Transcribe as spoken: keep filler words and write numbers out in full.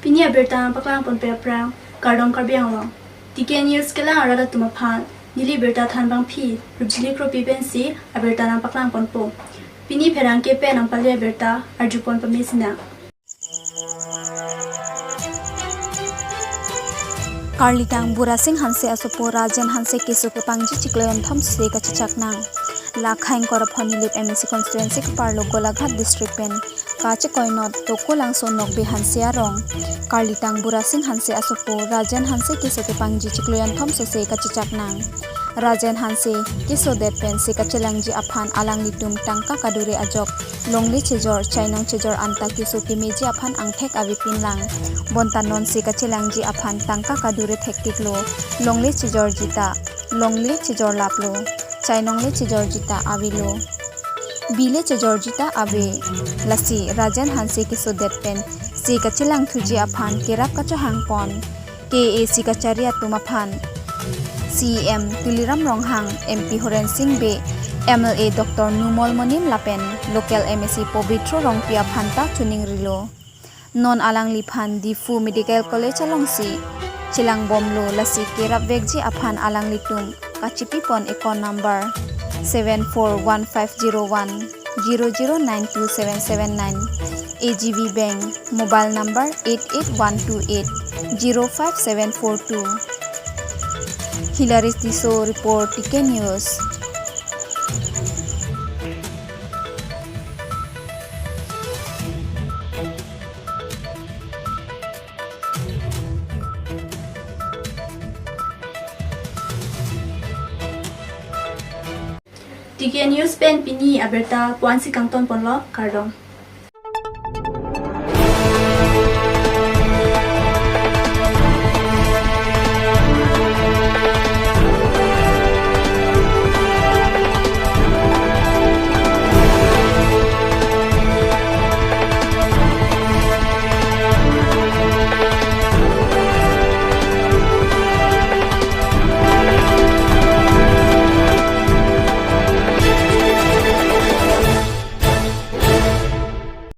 Pini abirta nangpaklang ponpe aphrang, kardom Karbi Anglong. T K News kelang arat atum aphan, neli birta thanbangpi, Rupjili Kropi pensi abirta nangpaklang ponpo. Pini pherangke pen nangpale abirta, arjupon pame sinang. Karlitang Burasing Hanse asopo Rajen Hanse keso kepangji chiklo jonthom se kachechak nang. La Khaing Koraphon Nilip M A C constituency keparlo Golaghat district pen kachekoinot Tokolangso Nokbe Hanse arong. Karlitang Burasing Hanse asopo Rajen Hanse keso kepangji chiklo jonthom sose kachechak nang. Rajen Hanse kesodet pensi kachelangji aphan alanglitum tangka kadure ajok longle chejor, chainong chejor anta keso kemeji aphan angthek avepin lang. Bonta nonsi kachelangji aphan tangka kadure thektiklo. Longle chejorji ta, longle chejor laplo. Chainongle chejorji ta avelo. Bile chejorji ta ave. Lasi Rajen Hanse kesodet pensi kachelangthuji aphan kerap kachohangpon K A A C kachari atum aphan C E M Tuliram Ronghang, M P Horen Sing Bey, M L A Doctor Numal Momin lapen local M A C Pobitro Rongpi aphan ta choningrilo. Non alangliphan Diphu Medical College alongsi chelangbomlo, lasi kerapvekji aphan alanglitum kachipipon account number seven four one five zero one zero zero nine two seven seven nine, A G V Bank, mobile number eight eight one two eight zero five seven four two. Hilarius Tisso report, T K News. T K News pen pini abirta puansi kangtonponlo, kardom.